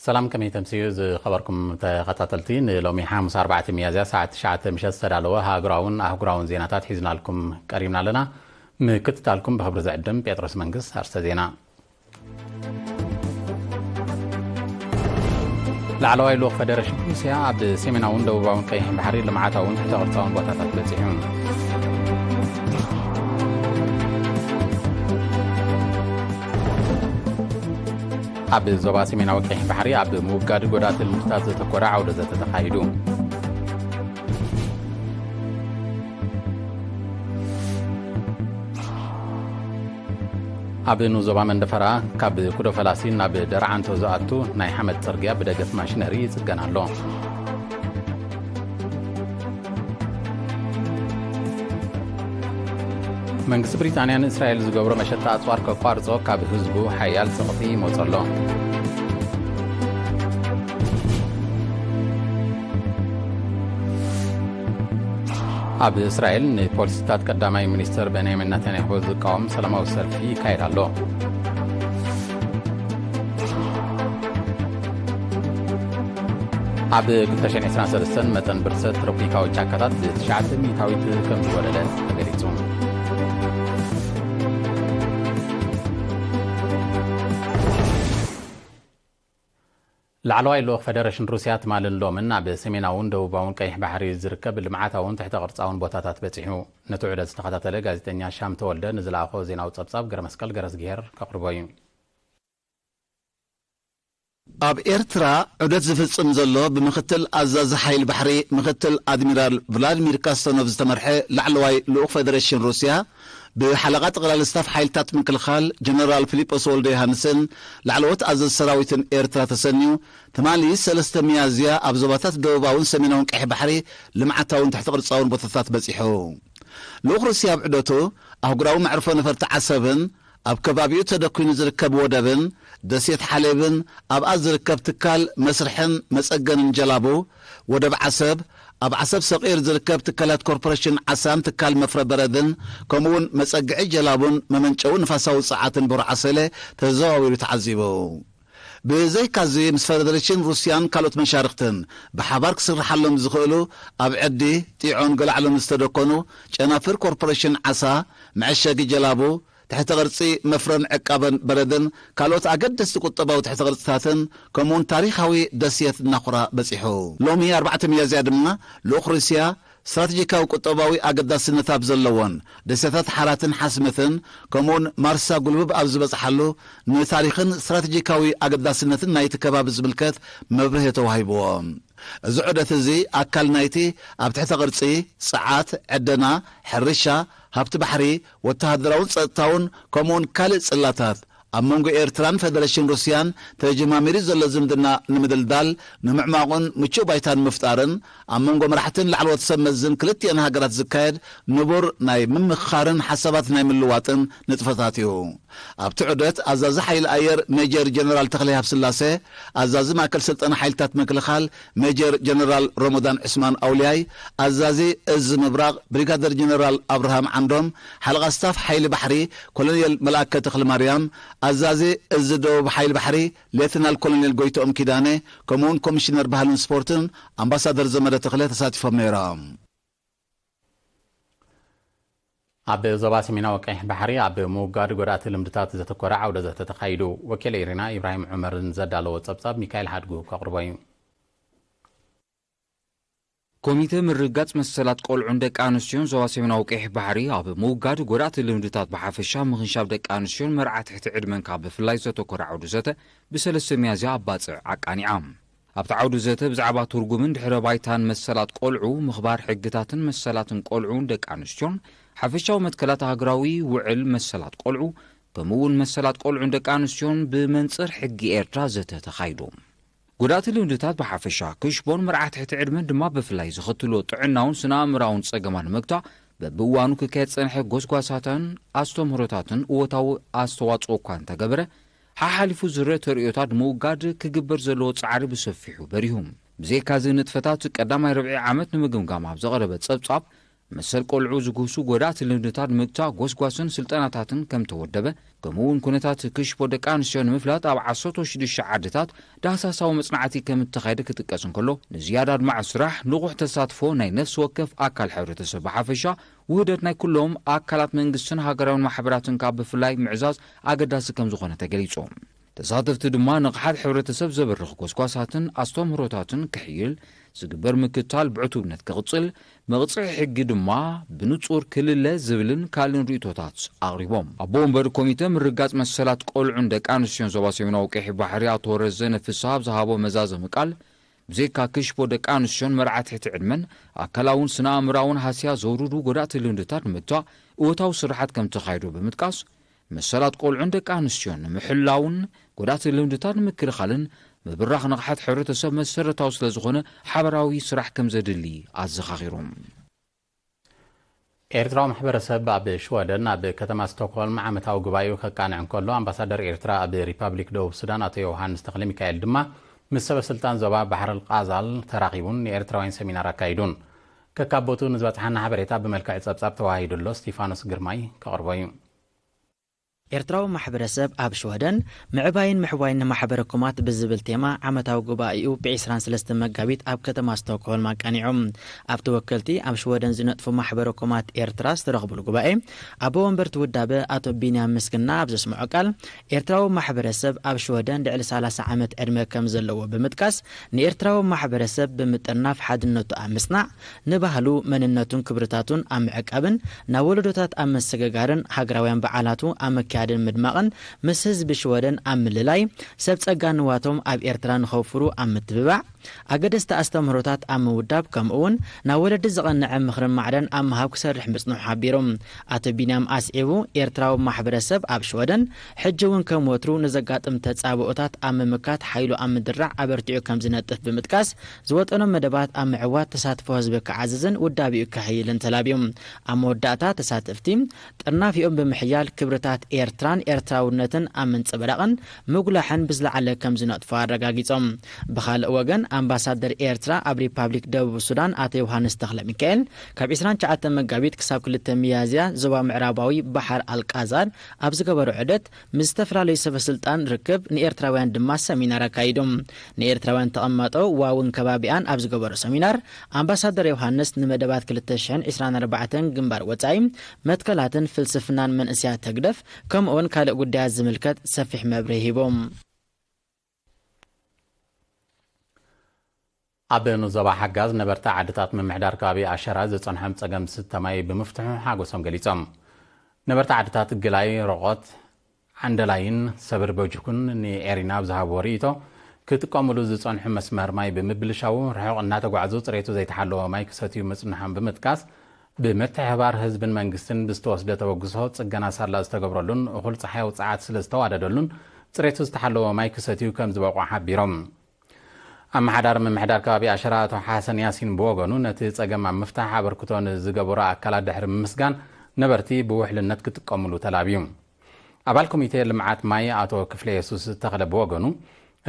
ሰላም፣ ከመይ ተምስዩ ዝኸበርኩም ተኸታተልቲ? ንሎሚ ሓሙስ ኣርባዕተ ሚያዝያ ሰዓት ትሽዓተ ምሸት ዝተዳለወ ሃገራውን ኣህጉራውን ዜናታት ሒዝናልኩም ቀሪብና ኣለና። ምክትታልኩም ብኽብሪ ዝዕድም ጴጥሮስ መንግስ። ኣርስተ ዜና። ላዕለዋይ ልኡኽ ፈደረሽን ሩስያ ኣብ ሰሜናውን ደቡባውን ቀይሕ ባሕሪ ልምዓታውን ትሕተ ቅርጻውን ቦታታት በጺሑ። ኣብ ዞባ ሰሜናዊ ቀይሕ ባሕሪ ኣብ ምውጋድ ጎዳእቲ ልምድታት ዘተኮረ ዓውደ ዘተ ተኻይዱ። ኣብ ንዞባ መንደፈራ ካብ ኩዶ ፈላሲ ናብ ደርዓንቶ ዝኣቱ ናይ ሓመድ ጽርግያ ብደገፍ ማሽነሪ ይጽገን ኣሎ። መንግስቲ ብሪጣንያ ንእስራኤል ዝገብሮ መሸጣ ኣጽዋር ከቋርጾ ካብ ህዝቡ ሓያል ጸቕጢ ይመጾ ኣሎ። ኣብ እስራኤል ንፖሊሲታት ቀዳማይ ሚኒስተር ቤንያሚን ናታንያሁ ዝቃወም ሰላማዊ ሰልፊ ይካየድ ኣሎ። ኣብ ክልተ ሽሕን ዕስራን ሰለስተን መጠን ብርሰት ትሮፒካዊ ጫካታት ብትሽዓተ ሚእታዊት ከም ዝወረደ ተገሊጹ። ላዕለዋይ ልኡኽ ፈደረሽን ሩስያ ትማልን ሎምን ኣብ ሰሜናውን ደቡባውን ቀይሕ ባሕሪ ዝርከብ ልምዓታውን ትሕተ ቅርጻውን ቦታታት በጺሑ። ነቲ ዑደት ዝተኸታተለ ጋዜጠኛ ሻም ተወልደ ንዝለኣኾ ዜናዊ ጸብጻብ ገረመስቀል ገረዝግሄር ከቕርቦ እዩ። ኣብ ኤርትራ ዑደት ዝፍጽም ዘሎ ብምክትል ኣዛዚ ሓይሊ ባሕሪ ምክትል ኣድሚራል ቭላድሚር ካስተኖቭ ዝተመርሐ ላዕለዋይ ልኡኽ ፈደረሽን ሩስያ ብሓለቓ ጠቕላሊ ስታፍ ሓይልታት ምክልኻል ጀነራል ፊሊጶስ ወልደ ዮሃንስን ላዕለዎት ኣዘዝቲ ሰራዊትን ኤርትራ ተሰንዩ ትማሊ ሰለስተ ሚያዝያ ኣብ ዞባታት ደቡባውን ሰሜናውን ቀይሕ ባሕሪ ልምዓታውን ትሕቲ ቅርጻውን ቦታታት በጺሑ። ልኡኽ ሩስያ ኣብ ዑደቱ ኣህጉራዊ መዕርፎ ነፈርቲ ዓሰብን ኣብ ከባቢኡ ተደኲኑ ዝርከብ ወደብን ደሴት ሓሌብን ኣብኣ ዝርከብ ትካል መስርሕን መጸገንን ጀላቡ፣ ወደብ ዓሰብ፣ ኣብ ዓሰብ ሰቒር ዝርከብ ትካላት ኮርፖሬሽን ዓሳን ትካል መፍረ በረድን ከምኡውን መጸግዒ ጀላቡን መመንጨዊ ንፋሳዊ ጸዓትን ቦርዓሰለ ተዘዋዊሩ ተዓዚቡ። ብዘይካዚ ምስ ፈደረሽን ሩስያን ካልኦት መሻርክትን ብሓባር ክስርሓሎም ዝኽእሉ ኣብ ዕዲ፣ ጢዖን ገላዕሎን ዝተደኮኑ ጨናፍር ኮርፖሬሽን ዓሳ፣ መዐሸጊ ጀላቡ፣ ትሕተ ቅርጺ መፍረን ዕቃበን በረድን ካልኦት ኣገደስቲ ቁጠባዊ ትሕተ ቅርጽታትን ከምኡውን ታሪኻዊ ደሴት ናኹራ በጺሑ። ሎሚ ኣርባዕተ ሚያዝያ ድማ ልኡኽ ሩስያ ስትራተጂካዊ ቁጠባዊ ኣገዳስነት ኣብ ዘለዎን ደሴታት ሓራትን ሓስምትን ከምኡውን ማርሳ ጉልብብ ኣብ ዝበጽሓሉ ንታሪኽን ስትራተጂካዊ ኣገዳስነትን ናይቲ ከባቢ ዝምልከት መብርሂ ተዋሂብዎ። እዚ ዑደት እዚ ኣካል ናይቲ ኣብ ትሕተ ቅርጺ፣ ጸዓት፣ ዕደና፣ ሕርሻ፣ ሃብቲ ባሕሪ፣ ወተሃደራውን ጸጥታውን ከምኡውን ካልእ ጽላታት ኣብ መንጎ ኤርትራን ፈደረሽን ሩስያን ተጀማሚሩ ዘሎ ዝምድና ንምድልዳል፣ ንምዕማቑን ምቹእ ባይታ ንምፍጣርን ኣብ መንጎ መራሕትን ላዕለዎት ሰብ መዝን ክልቲአን ሃገራት ዝካየድ ንቡር ናይ ምምኽኻርን ሓሳባት ናይ ምልዋጥን ንጥፈታት እዩ። ኣብቲ ዑደት ኣዛዚ ሓይሊ ኣየር ሜጀር ጀነራል ተኽለ ሃብስላሴ፣ ኣዛዚ ማእከል ስልጠና ሓይልታት ምክልኻል ሜጀር ጀነራል ሮሞዳን ዑስማን ኣውልያይ፣ ኣዛዚ እዚ ምብራቕ ብሪጋደር ጀነራል ኣብርሃም ዓንዶም፣ ሓለቓ ስታፍ ሓይሊ ባሕሪ ኮሎኔል መልኣከ ተኽለማርያም፣ ኣዛዚ እዚ ደቡብ ሓይሊ ባሕሪ ሌተናል ኮሎኔል ጎይትኦም ኪዳነ፣ ከምኡውን ኮሚሽነር ባህልን ስፖርትን ኣምባሳደር ዘመደ ተኽለ ተሳቲፎም ነይሮም። ኣብ ዞባ ሰሜናዊ ቀይሕ ባሕሪ ኣብ ምውጋድ ጎዳእቲ ልምድታት ዘተኮረ ዓውደ ዘተ ተኻይዱ። ወኪል ኤሪና ኢብራሂም ዑመርን ዘዳለዎ ጸብጻብ ሚካኤል ሓድጉ ከቕርቦ እዩ። ኮሚተ ምርግጋጽ መሰላት ቆልዑን ደቂ ኣንስትዮን ዞባ ሰሜናዊ ቀይሕ ባሕሪ ኣብ ምውጋድ ጎዳእቲ ልምድታት ብሓፈሻ ምኽንሻብ ደቂ ኣንስትዮን መርዓ ትሕቲ ዕድመን ካብ ብፍላይ ዘተኮረ ዓውደ ዘተ ብሰለስተ ሚያዝያ ኣብ ባጽዕ ኣቃኒዓ። ኣብቲ ዓውዲ ዘተ ብዛዕባ ትርጉምን ድሕረ ባይታን መሰላት ቆልዑ፣ ምኽባር ሕግታትን መሰላትን ቆልዑን ደቂ ኣንስትዮን፣ ሓፈሻዊ መትከላት ሃገራዊ ውዕል መሰላት ቆልዑ፣ ከምኡ እውን መሰላት ቆልዑን ደቂ ኣንስትዮን ብመንጽር ሕጊ ኤርትራ ዘተ ተኻይዱ። ጎዳእቲ ልምድታት ብሓፈሻ፣ ክሽቦን መርዓ ትሕቲ ዕድመን ድማ ብፍላይ ዘኸትሎ ጥዕናውን ስነ ኣእምራውን ጸገማት ንምግታእ በብእዋኑ ክካየድ ዝጸንሐ ጎስጓሳትን ኣስተምህሮታትን እወታዊ ኣስተዋጽኦ እኳ እንተገበረ፣ ሓሓሊፉ ዝረአ ተርእዮታት ንምውጋድ ክግበር ዘለዎ ጻዕሪ ብሰፊሑ በሪሁ። ብዘይካዚ ንጥፈታት ቀዳማይ ርብዒ ዓመት ንምግምጋም ኣብ ዘቐረበ ጸብጻብ፣ መሰል ቆልዑ ዝጉህሱ ጎዳእቲ ልምድታት ንምግታእ ጎስጓስን ስልጠናታትን ከም ተወደበ፣ ከምኡ እውን ኩነታት ክሽቦ ደቂ ኣንስትዮ ንምፍላጥ ኣብ ዓሰርተ ሽዱሽተ ዓድታት ዳህሳሳዊ መጽናዕቲ ከም እተኻየደ ክጥቀስ እንከሎ፣ ንዝያዳ ኣድማዒ ስራሕ ንቑሕ ተሳትፎ ናይ ነፍሲ ወከፍ ኣካል ሕብረተሰብ ብሓፈሻ፣ ውህደት ናይ ኩሎም ኣካላት መንግስትን ሃገራውን ማሕበራትን ካብ ብፍላይ ምዕዛዝ ኣገዳሲ ከም ዝኾነ ተገሊጹ። ተሳተፍቲ ድማ ንቕሓት ሕብረተሰብ ዘበርኽ ጎስጓሳትን ኣስተምህሮታትን ክሕይል፣ ዝግበር ምክትታል ብዕቱብነት ክቕጽል፣ መቕጽዒ ሕጊ ድማ ብንጹር ክልለ ዝብልን ካልእን ርእይቶታት ኣቕሪቦም። ኣቦ ወንበር ኮሚተ ምርጋጽ መሰላት ቆልዑን ደቂ ኣንስትዮን ዞባ ሰሜናዊ ቀይሕ ባሕሪ ኣቶ ረዘነ ፍስሃ ኣብ ዝሃቦ መዛዘሚ ቃል፣ ብዘይካ ክሽቦ ደቂ ኣንስትዮን መርዓ ትሕቲ ዕድመን ኣካላውን ስነ ኣእምራውን ሃስያ ዘውርዱ ጎዳእቲ ልምድታት ንምግታእ እወታዊ ስራሓት ከም ተኻይዶ ብምጥቃስ፣ መሰላት ቆልዑን ደቂ ኣንስትዮን ንምሕላውን ጎዳእቲ ልምድታት ንምክልኻልን ምብራኽ ንቕሓት ሕብረተሰብ መሰረታዊ ስለ ዝኾነ ሓበራዊ ስራሕ ከም ዘድሊ ኣዘኻኺሮም። ኤርትራዊ ማሕበረሰብ ኣብ ሽወደን ኣብ ከተማ ስቶክሆልም ዓመታዊ ጉባኤኡ ከቃንዕ እንከሎ፣ ኣምባሳደር ኤርትራ ኣብ ሪፓብሊክ ደቡብ ሱዳን ኣቶ ዮውሃንስ ተኽለ ሚካኤል ድማ ምስ ሰበ ስልጣን ዞባ ባሕር ኣልቃዛል ተራኺቡን ንኤርትራውያን ሰሚናር ኣካይዱን። ከካብ ቦትኡ ንዝበጽሓና ሓበሬታ ብመልክዕ ጸብጻብ ተዋሂዱ ኣሎ፣ ስቲፋኖስ ግርማይ ከቕርቦ እዩ። ኤርትራዊ ማሕበረሰብ ኣብ ሽወደን ምዕባይን ምሕዋይን ንማሕበረ ኮማት ብዝብል ቴማ ዓመታዊ ጉባኤኡ ብ ዕስራን ሰለስተን መጋቢት ኣብ ከተማ ስቶክሆልም ኣቃኒዑ። ኣብቲ ወከልቲ ኣብ ሽወደን ዝነጥፉ ማሕበረ ኮማት ኤርትራ ዝተረኽቡሉ ጉባኤ፣ ኣቦ ወንበርቲ ውዳበ ኣቶ ቢንያም ምስግና ኣብ ዘስምዖ ቃል፣ ኤርትራዊ ማሕበረሰብ ኣብ ሽወደን ልዕሊ ሰላሳ ዓመት ዕድመ ከም ዘለዎ ብምጥቃስ፣ ንኤርትራዊ ማሕበረሰብ ብምጥርናፍ ሓድነቱ ኣብ ምጽናዕ፣ ንባህሉ፣ መንነቱን ክብርታቱን ኣብ ምዕቃብን ናብ ወለዶታት ኣብ ምስግጋርን ሃገራውያን በዓላቱ ኣብ ምክያድን ምድማቕን ምስ ህዝቢ ሽወደን ኣብ ምልላይ፣ ሰብ ጸጋ ንዋቶም ኣብ ኤርትራ ንኸውፍሩ ኣብ ምትብባዕ፣ ኣገደስቲ ኣስተምህሮታት ኣብ ምውዳብ፣ ከምኡ'ውን ናብ ወለዲ ዝቐንዐ ምኽርን ማዕዳን ኣብ ምሃብ ክሰርሕ ምጽንሑ ሓቢሩ። ኣቶ ቢንያም ኣስዒቡ፣ ኤርትራዊ ማሕበረሰብ ኣብ ሽወደን ሕጂ እውን ከም ወትሩ ንዘጋጥም ተጻብኦታት ኣብ ምምካት ሓይሉ ኣብ ምድራዕ ኣበርቲዑ ከም ዝነጥፍ ብምጥቃስ፣ ዝወጠኖም መደባት ኣብ ምዕዋት ተሳትፎ ህዝቢ ክዓዝዝን ውዳቤኡ ከሕይልን ተላብዩ። ኣብ መወዳእታ ተሳተፍቲ ጥርናፊኦም ብምሕያል ክብርታት ኤርትራን ኤርትራውነትን ኣብ ምንጽብራቕን ምጉላሕን ብዝለዓለ ከም ዝነጥፉ ኣረጋጊጾም። ብኻልእ ወገን ኣምባሳደር ኤርትራ ኣብ ሪፓብሊክ ደቡብ ሱዳን ኣቶ ዮሃንስ ተኽለ ሚካኤል ካብ ዕስራን ትሽዓተን መጋቢት ክሳብ ክልተ ሚያዝያ ዞባ ምዕራባዊ ባሕር ኣልቃዛር ኣብ ዝገበሮ ዑደት ምስ ዝተፈላለዩ ሰበ ስልጣን ርክብ፣ ንኤርትራውያን ድማ ሰሚናር ኣካይዶም። ንኤርትራውያን ተቐማጦ ዋውን ከባቢኣን ኣብ ዝገበሮ ሰሚናር፣ ኣምባሳደር ዮሃንስ ንመደባት ክልተ ሽሕን ዕስራን ኣርባዕተን ግንባር ወጻኢ መትከላትን ፍልስፍናን መንእሰያት ህግደፍ፣ ከምኡውን ካልእ ጉዳያት ዝምልከት ሰፊሕ መብርሂ ሂቦም። ኣብ ንዞባ ሓጋዝ ነበርቲ ዓድታት ምምሕዳር ከባቢ ኣሸራ ዝጸንሖም ጸገም ዝስተ ማይ ብምፍትሑ ሓጎሶም ገሊጾም። ነበርቲ ዓድታት ግላይ፣ ሮቖት፣ ዓንደላይን ሰብር በጅኩን ንኤሪና ኣብ ዝሃብዎ ርእይቶ፣ ክጥቀሙሉ ዝጸንሑ መስመር ማይ ብምብልሻዉ፣ ርሑቕ እናተጓዕዙ ጽሬቱ ዘይተሓለወ ማይ ክሰትዩ ምጽንሖም ብምጥቃስ፣ ብምትሕብባር ህዝብን መንግስትን ብዝተወስደ ተበግሶ ጽገና ሳላ ዝተገብረሉን እኹል ጸሓያዊ ጸዓት ስለ ዝተዋደደሉን ጽሬቱ ዝተሓለወ ማይ ክሰትዩ ከም ዝበቕዑ ሓቢሮም። ኣመሓዳሪ ምምሕዳር ከባቢ ኣሸራ ኣቶ ሓሰን ያሲን ብወገኑ፣ ነቲ ጸገም ኣብ ምፍታሕ ኣበርክቶ ንዝገበሩ ኣካላት ድሕሪ ምምስጋን፣ ነበርቲ ብውሕልነት ክጥቀሙሉ ተላብዩ። ኣባል ኮሚቴ ልምዓት ማይ ኣቶ ክፍለ የሱስ ተኽለ ብወገኑ፣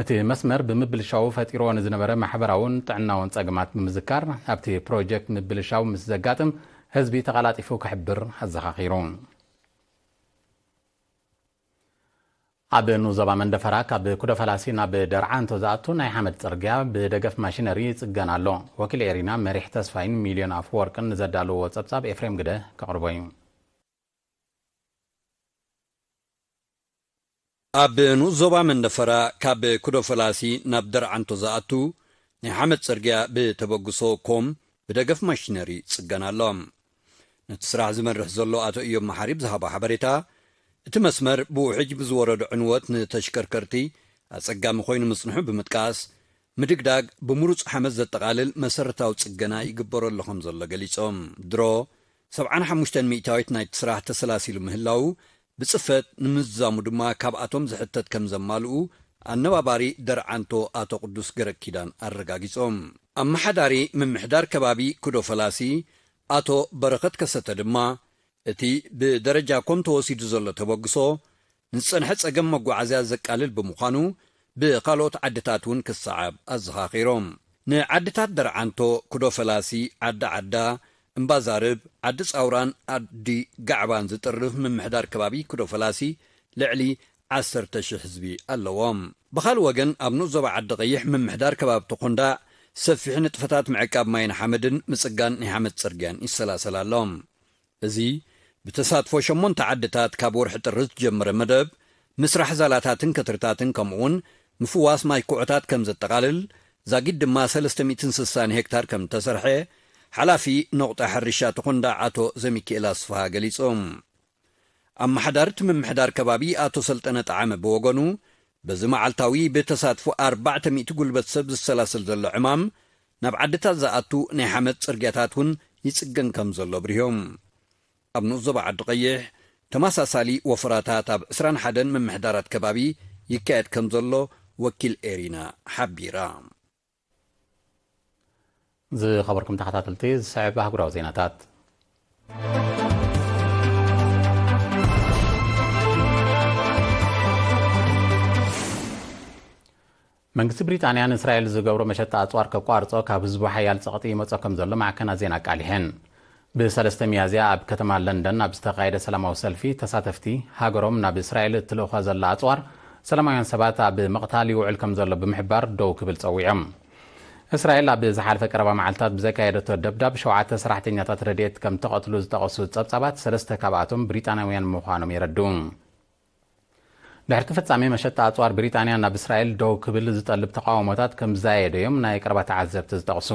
እቲ መስመር ብምብልሻዉ ፈጢርዎ ንዝነበረ ማሕበራውን ጥዕናውን ጸገማት ብምዝካር፣ ኣብቲ ፕሮጀክት ምብልሻው ምስ ዘጋጥም ህዝቢ ተቐላጢፉ ክሕብር ኣዘኻኺሩ። ኣብ ንዞባ መንደፈራ ካብ ኩዶ ፈላሲ ናብ ደርዓንቶ ዝኣቱ ናይ ሓመድ ጽርግያ ብደገፍ ማሽነሪ ይጽገን ኣሎ። ወኪል ኤሪና መሪሕ ተስፋይን ሚልዮን ኣፍወርቅን ንዘዳለዎ ጸብጻብ ኤፍሬም ግደ ከቕርቦ እዩ። ኣብ ንኡስ ዞባ መንደፈራ ካብ ኩዶ ፈላሲ ናብ ደርዓንቶ ዝኣቱ ናይ ሓመድ ጽርግያ ብተበግሶ ኮም ብደገፍ ማሽነሪ ይጽገን ኣሎ። ነቲ ስራሕ ዝመርሕ ዘሎ ኣቶ እዮም መሓሪ ብዝሃቦ ሓበሬታ፣ እቲ መስመር ብውሕጅ ብዝወረዶ ዕንወት ንተሽከርከርቲ ኣጸጋሚ ኮይኑ ምጽንሑ ብምጥቃስ፣ ምድግዳግ ብምሩጽ ሓመድ ዘጠቓልል መሰረታዊ ጽገና ይግበረሉ ከም ዘሎ ገሊጾም። ድሮ ሰብዓን ሓሙሽተን ሚእታዊት ናይቲ ስራሕ ተሰላሲሉ ምህላዉ ብጽፈት ንምዝዛሙ ድማ ካብኣቶም ዝሕተት ከም ዘማልኡ ኣነባባሪ ደርዓንቶ ኣቶ ቅዱስ ገረኪዳን ኣረጋጊጾም። ኣመሓዳሪ ምምሕዳር ከባቢ ኩዶ ፈላሲ ኣቶ በረኸት ከሰተ ድማ እቲ ብደረጃ ኮም ተወሲዱ ዘሎ ተበግሶ ንዝጸንሐ ጸገም መጓዓዝያ ዘቃልል ብምዃኑ ብኻልኦት ዓድታት እውን ክሰዓብ ኣዘኻኺሮም። ንዓድታት ደርዓንቶ፣ ኩዶ ፈላሲ፣ ዓዲ ዓዳ፣ እምባዛርብ፣ ዓዲ ጻውራን ዓዲ ጋዕባን ዝጥርፍ ምምሕዳር ከባቢ ኩዶ ፈላሲ ልዕሊ ዓሰርተ ሽሕ ህዝቢ ኣለዎም። ብኻልእ ወገን፣ ኣብ ንኡስ ዞባ ዓዲ ቀይሕ ምምሕዳር ከባቢ ተኾንዳ ሰፊሕ ንጥፈታት ምዕቃብ ማይን ሓመድን ምጽጋን ናይ ሓመድ ጽርግያን ይሰላሰል ኣሎ። እዚ ብተሳትፎ ሸሞንተ ዓድታት ካብ ወርሒ ጥሪ ዝጀመረ መደብ፣ ምስራሕ ዛላታትን ከትርታትን ከምኡውን ምፍዋስ ማይ ኩዖታት ከም ዘጠቓልል፣ ዛጊድ ድማ ሰለስተ ሚእትን ስሳን ሄክታር ከም እተሰርሐ፣ ሓላፊ ነቑጣ ሕርሻ ተኾንዳ ኣቶ ዘሚኪኤል ኣስፍሃ ገሊጹ። ኣመሓዳሪ እቲ ምምሕዳር ከባቢ ኣቶ ሰልጠነ ጣዕመ ብወገኑ፣ በዚ መዓልታዊ ብተሳትፎ ኣርባዕተ ሚእቲ ጉልበት ሰብ ዝሰላሰል ዘሎ ዕማም፣ ናብ ዓድታት ዝኣቱ ናይ ሓመድ ጽርግያታት እውን ይጽገን ከም ዘሎ ኣብሪሆም። ኣብ ንኡስ ዞባ ዓዲ ቀይሕ ተመሳሳሊ ወፈራታት ኣብ ዕስራን ሓደን ምምሕዳራት ከባቢ ይካየድ ከም ዘሎ ወኪል ኤሪና ሓቢራ። ዝኸበርኩም ተኸታተልቲ፣ ዝስዕብ ኣህጉራዊ ዜናታት። መንግስቲ ብሪጣንያ ንእስራኤል ዝገብሮ መሸጣ ኣጽዋር ከቋርጾ ካብ ህዝቡ ሓያል ጸቕጢ ይመጾ ከም ዘሎ ማዕከናት ዜና ኣቃሊሐን። ብሰለስተ ሚያዝያ ኣብ ከተማ ለንደን ኣብ ዝተኻየደ ሰላማዊ ሰልፊ፣ ተሳተፍቲ ሃገሮም ናብ እስራኤል እትልእኾ ዘላ ኣጽዋር ሰላማውያን ሰባት ኣብ ምቕታል ይውዕል ከም ዘሎ ብምሕባር ደው ክብል ጸዊዖም። እስራኤል ኣብ ዝሓለፈ ቀረባ መዓልታት ብዘካየደቶ ደብዳብ ሸውዓተ ሰራሕተኛታት ረድኤት ከም ተቐትሉ ዝጠቐሱ ጸብጻባት፣ ሰለስተ ካብኣቶም ብሪጣንያውያን ምዃኖም የረድኡ። ድሕርቲ ፍጻሜ መሸጣ ኣጽዋር ብሪጣንያ ናብ እስራኤል ደው ክብል ዝጠልብ ተቓውሞታት ከም ዝዛየደዮም ናይ ቀረባ ተዓዘብቲ ዝጠቕሱ።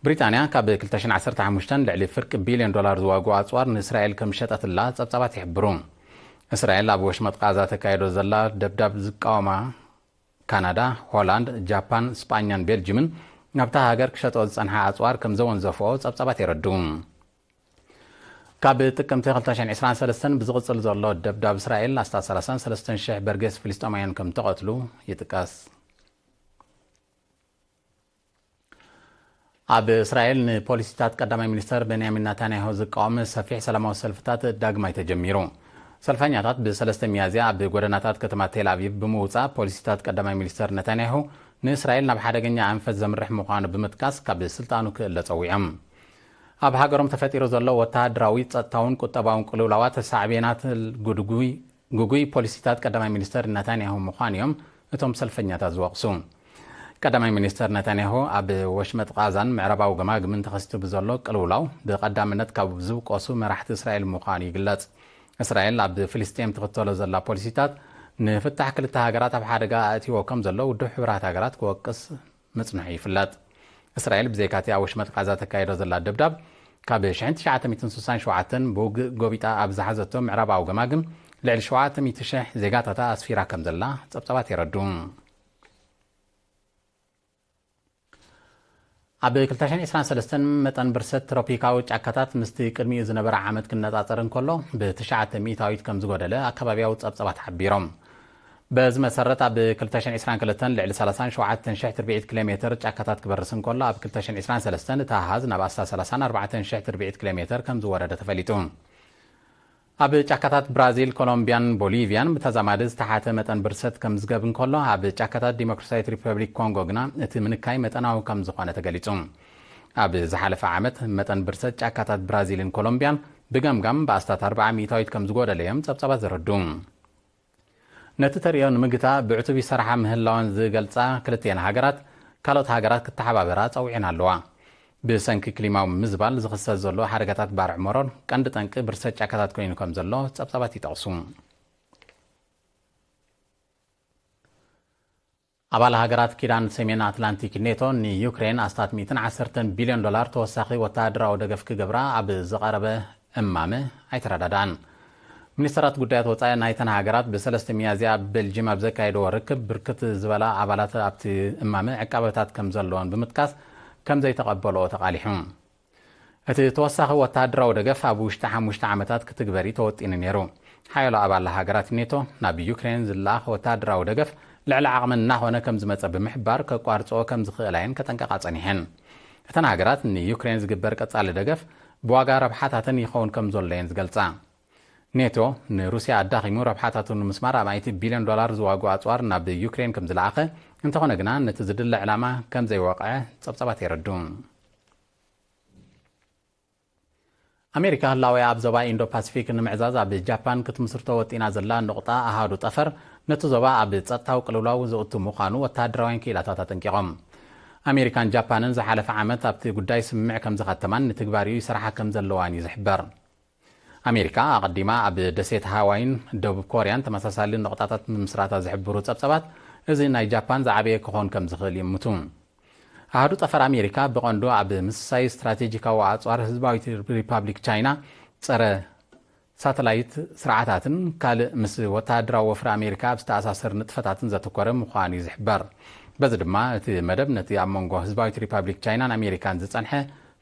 ብሪጣንያ ካብ ክልተ ሽሕን ዓሰርተ ሓሙሽተን ልዕሊ ፍርቂ ቢልዮን ዶላር ዝዋግኡ ኣጽዋር ንእስራኤል ከም ዝሸጠትላ ጸብጻባት ይሕብሩ። እስራኤል ኣብ ወሽመጥ ቃዛ ተካይዶ ዘላ ደብዳብ ዝቃወማ ካናዳ፣ ሆላንድ፣ ጃፓን፣ ስጳኛን ቤልጅምን ናብታ ሃገር ክሸጦ ዝጸንሓ ኣጽዋር ከም ዘወንዘፍኦ ጸብጻባት የረድኡ። ካብ ጥቅምቲ ክልተ ሽሕን ዕስራን ሰለስተን ብዝቕጽል ዘሎ ደብዳብ እስራኤል ኣስታት ሰላሳን ሰለስተን ሽሕ በርጌስ ፍልስጤማውያን ከም ተቐትሉ ይጥቀስ። ኣብ እስራኤል ንፖሊሲታት ቀዳማይ ሚኒስተር ቤንያሚን ናታንያሁ ዝቃወም ሰፊሕ ሰላማዊ ሰልፍታት ዳግማይ ተጀሚሩ። ሰልፈኛታት ብሰለስተ ሚያዝያ ኣብ ጎደናታት ከተማ ቴል ኣቪቭ ብምውጻእ፣ ፖሊሲታት ቀዳማይ ሚኒስተር ነታንያሁ ንእስራኤል ናብ ሓደገኛ ኣንፈት ዘምርሕ ምዃኑ ብምጥቃስ፣ ካብ ስልጣኑ ክእለ ጸዊዖም። ኣብ ሃገሮም ተፈጢሩ ዘሎ ወተሃደራዊ፣ ጸጥታውን ቁጠባውን ቅልውላዋት ሳዕቤናት ጉድጉይ፣ ጉጉይ ፖሊሲታት ቀዳማይ ሚኒስተር ነታንያሁ ምዃኑ እዮም እቶም ሰልፈኛታት ዝወቕሱ። ቀዳማይ ሚኒስተር ነታንያሁ ኣብ ወሽመጥ ቃዛን ምዕራባዊ ገማግምን ተኸሲቱ ብዘሎ ቅልውላው ብቐዳምነት ካብ ዝውቀሱ መራሕቲ እስራኤል ምዃኑ ይግለጽ። እስራኤል ኣብ ፍልስጤም ትኽተሎ ዘላ ፖሊሲታት ንፍታሕ ክልተ ሃገራት ኣብ ሓደጋ ኣእትይዎ ከም ዘሎ ውድብ ሕቡራት ሃገራት ክወቅስ ምጽንሑ ይፍለጥ። እስራኤል ብዘይካ'ቲ ኣብ ወሽመጥ ቃዛ ተካይዶ ዘላ ደብዳብ፣ ካብ ሽሕን ትሽዓተ ሚእትን ስሳን ሸውዓተን ብውግእ ጎቢጣ ኣብ ዝሓዘቶ ምዕራባዊ ገማግም ልዕሊ ሸውዓተ ሚእቲ ሽሕ ዜጋታታ ኣስፊራ ከም ዘላ ጸብጻባት የረድኡ። ኣብ ክልተ ሽሕን ዕስራን ሰለስተን መጠን ብርሰት ትሮፒካዊ ጫካታት ምስቲ ቅድሚኡ ዝነበረ ዓመት ክነጻጸር እንከሎ፣ ብትሽዓተ ሚእታዊት ከም ዝጎደለ ኣከባብያዊ ጸብጻባት ሓቢሮም። በዚ መሰረት፣ ኣብ ክልተ ሽሕን ዕስራን ክልተን ልዕሊ ሰላሳን ሸውዓተን ሽሕ ትርብዒት ኪሎ ሜተር ጫካታት ክበርስ እንከሎ፣ ኣብ ክልተ ሽሕን ዕስራን ሰለስተን እቲ ኣሃዝ ናብ ኣስታት ሰላሳን ኣርባዕተን ሽሕ ትርብዒት ኪሎ ሜተር ከም ዝወረደ ተፈሊጡ። ኣብ ጫካታት ብራዚል፣ ኮሎምቢያን ቦሊቪያን ብተዛማዲ ዝተሓተ መጠን ብርሰት ከምዝገብ እንከሎ፣ ኣብ ጫካታት ዲሞክራሲያዊት ሪፐብሊክ ኮንጎ ግና እቲ ምንካይ መጠናዊ ከምዝኾነ ተገሊጹ። ኣብ ዝሓለፈ ዓመት መጠን ብርሰት ጫካታት ብራዚልን ኮሎምቢያን ብገምጋም ብኣስታት ኣርብዓ ሚእታዊት ከምዝጎደለ እዮም ጸብጻባት ዘረድኡ። ነቲ ተርእዮ ንምግታእ ብዕቱብ ይሰርሓ ምህላወን ዝገልጻ ክልቲኤን ሃገራት፣ ካልኦት ሃገራት ክተሓባበራ ጸዊዐን ኣለዋ። ብሰንኪ ክሊማዊ ምዝባል ዝኽሰት ዘሎ ሓደጋታት ባርዕ መሮር ቀንዲ ጠንቂ ብርሰት ጫካታት ኮይኑ ከም ዘሎ ጸብጻባት ይጠቕሱ። ኣባል ሃገራት ኪዳን ሰሜን ኣትላንቲክ ኔቶ ንዩክሬን ኣስታት ሚእትን ዓሰርተን ቢልዮን ዶላር ተወሳኺ ወተሃደራዊ ደገፍ ክገብራ ኣብ ዝቐረበ እማመ ኣይተረዳድኣን። ሚኒስተራት ጉዳያት ወጻኢ ናይተን ሃገራት ብሰለስተ ሚያዝያ ኣብ ቤልጅም ኣብ ዘካየድዎ ርክብ፣ ብርክት ዝበላ ኣባላት ኣብቲ እማመ ዕቃበታት ከም ዘለወን ብምጥቃስ ከም ዘይተቐበልኦ ተቓሊሑ። እቲ ተወሳኺ ወተሃደራዊ ደገፍ ኣብ ውሽጢ ሓሙሽተ ዓመታት ክትግበር እዩ ተወጢኑ ነይሩ። ሓያሎ ኣባል ሃገራት ኔቶ ናብ ዩክሬን ዝለኣኽ ወተሃደራዊ ደገፍ ልዕሊ ዓቕመን እናኾነ ከም ዝመጸ ብምሕባር፣ ከቋርጽኦ ከም ዝኽእላ እየን ከጠንቀቓ ጸኒሐን። እተን ሃገራት ንዩክሬን ዝግበር ቀጻሊ ደገፍ ብዋጋ ረብሓታተን ይኸውን ከም ዘሎ እየን ዝገልጻ። ኔቶ ንሩስያ ኣዳኺሙ ረብሓታቱ ንምስማር ኣማኢት ቢልዮን ዶላር ዝዋግኡ ኣጽዋር ናብ ዩክሬን ከም ዝለኣኸ፣ እንተኾነ ግና ነቲ ዝድለ ዕላማ ከም ዘይወቕዐ ጸብጻባት የረድኡ። ኣሜሪካ ህላወያ ኣብ ዞባ ኢንዶ ፓሲፊክ ንምዕዛዝ ኣብ ጃፓን ክትምስርቶ ወጢና ዘላ ንቑጣ ኣሃዱ ጠፈር ነቲ ዞባ ኣብ ጸጥታዊ ቅልውላው ዘእቱ ምዃኑ ወተሃደራውያን ክኢላታት ኣጠንቂቖም። ኣሜሪካን ጃፓንን ዝሓለፈ ዓመት ኣብቲ ጉዳይ ስምምዕ ከም ዝኸተማን ንትግባሪኡ ይሰርሓ ከም ዘለዋን እዩ ዝሕበር። ኣሜሪካ ኣቐዲማ ኣብ ደሴት ሃዋይን ደቡብ ኮርያን ተመሳሳሊ ንቑጣታት ምምስራታ ዝሕብሩ ጸብጸባት፣ እዚ ናይ ጃፓን ዝዓበየ ክኾን ከም ዝኽእል ይእምቱ። ኣሃዱ ጠፈር ኣሜሪካ ብቐንዱ ኣብ ምስሳይ ስትራቴጂካዊ ኣጽዋር ህዝባዊት ሪፓብሊክ ቻይና፣ ጸረ ሳተላይት ስርዓታትን ካልእ ምስ ወተሃደራዊ ወፍሪ ኣሜሪካ ኣብ ዝተኣሳሰር ንጥፈታትን ዘተኮረ ምዃኑ እዩ ዝሕበር። በዚ ድማ እቲ መደብ ነቲ ኣብ መንጎ ህዝባዊት ሪፓብሊክ ቻይናን ኣሜሪካን ዝጸንሐ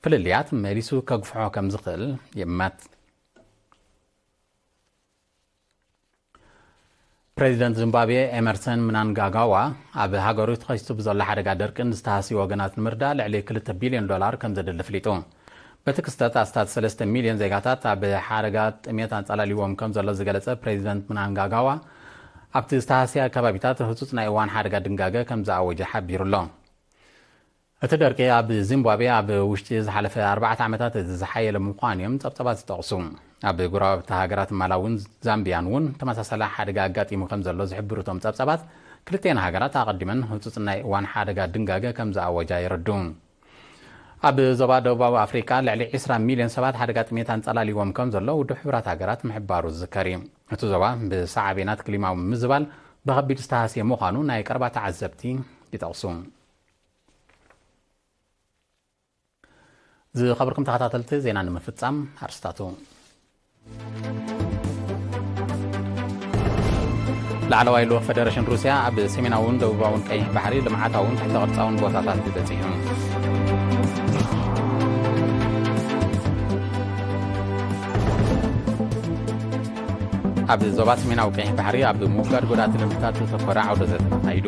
ፍልልያት መሊሱ ከግፍሖ ከም ዝኽእል ይእመት። ፕሬዚደንት ዚምባብዌ ኤመርሰን ምናንጋጋዋ ኣብ ሃገሩ ተኸሲቱ ብዘሎ ሓደጋ ደርቅን ዝተሃስዩ ወገናት ንምርዳእ ልዕሊ ክልተ ቢልዮን ዶላር ከም ዘድሊ ኣፍሊጡ። በቲ ክስተት ኣስታት ሰለስተ ሚልዮን ዜጋታት ኣብ ሓደጋ ጥሜት ኣንጸላልይዎም ከም ዘሎ ዝገለጸ ፕሬዚደንት ምናንጋጋዋ፣ ኣብቲ ዝተሃስያ ከባቢታት ህጹጽ ናይ እዋን ሓደጋ ድንጋገ ከም ዝኣወጀ ሓቢሩ ኣሎ። እቲ ደርቂ ኣብ ዚምባብዌ ኣብ ውሽጢ ዝሓለፈ ኣርባዕተ ዓመታት እዚ ዝሓየለ ምዃኑ እዮም ጸብጸባት ዝጠቕሱ። ኣብ ጎረባብቲ ሃገራት ማላውን ዛምቢያን እውን ተመሳሳሊ ሓደጋ ኣጋጢሙ ከም ዘሎ ዝሕብሩ እቶም ጸብጸባት፣ ክልቲኤን ሃገራት ኣቐዲመን ህጹጽ ናይ እዋን ሓደጋ ድንጋገ ከም ዝኣወጃ የረድኡ። ኣብ ዞባ ደቡባዊ ኣፍሪቃ ልዕሊ ዕስራ ሚልዮን ሰባት ሓደጋ ጥሜት ኣንጸላልይዎም ከም ዘሎ ውድብ ሕቡራት ሃገራት ምሕባሩ ዝዝከር እዩ። እቲ ዞባ ብሳዕቤናት ክሊማዊ ምዝባል ብኸቢድ ዝተሃስየ ምዃኑ ናይ ቀረባ ተዓዘብቲ ይጠቕሱ። ዝኸበርኩም ተኸታተልቲ፣ ዜና ንምፍጻም ኣርስታቱ። ላዕለዋይ ልኡኽ ፈደረሽን ሩስያ ኣብ ሰሜናውን ደቡባውን ቀይሕ ባሕሪ ልምዓታውን ትሕተ ቅርጻውን ቦታታት በጺሑ። ኣብ ዞባ ሰሜናዊ ቀይሕ ባሕሪ ኣብ ምውጋድ ጎዳእቲ ልምድታት ዘተኮረ ዓውደ ዘተ ተኻይዱ።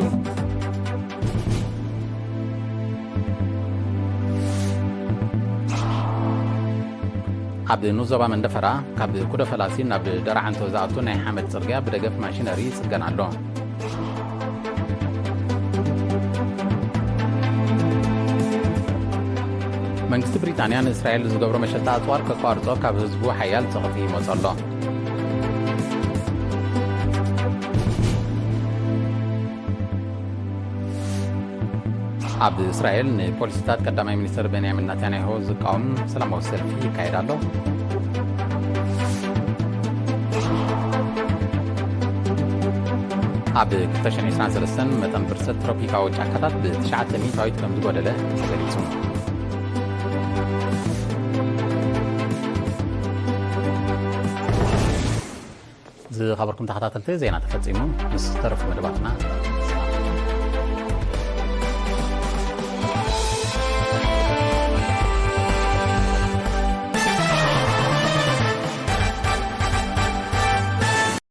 ኣብ ንዞባ መንደፈራ ካብ ኩደ ፈላሲ ናብ ደራዓንቶ ዝኣቱ ናይ ሓመድ ጽርግያ ብደገፍ ማሽነሪ ይጽገን ኣሎ። መንግስቲ ብሪጣንያ ንእስራኤል ዝገብሮ መሸጣ ኣጽዋር ከቋርጾ ካብ ህዝቡ ሓያል ጸቕጢ ይመጾ ኣሎ። ኣብ እስራኤል ንፖሊሲታት ቀዳማይ ሚኒስትር ቤንያሚን ናታንያሁ ዝቃወም ሰላማዊ ሰልፊ ይካየድ ኣሎ። ኣብ ክልተ ሽሕን ዕስራን ሰለስተን መጠን ብርሰት ትሮፒካዊ ጫካታት ብትሽዓተ ሚእታዊት ከም ዝጎደለ ተገሊጹ። ዝኸበርኩም ተኸታተልቲ፣ ዜና ተፈጺሙ። ምስ ተረፉ መደባትና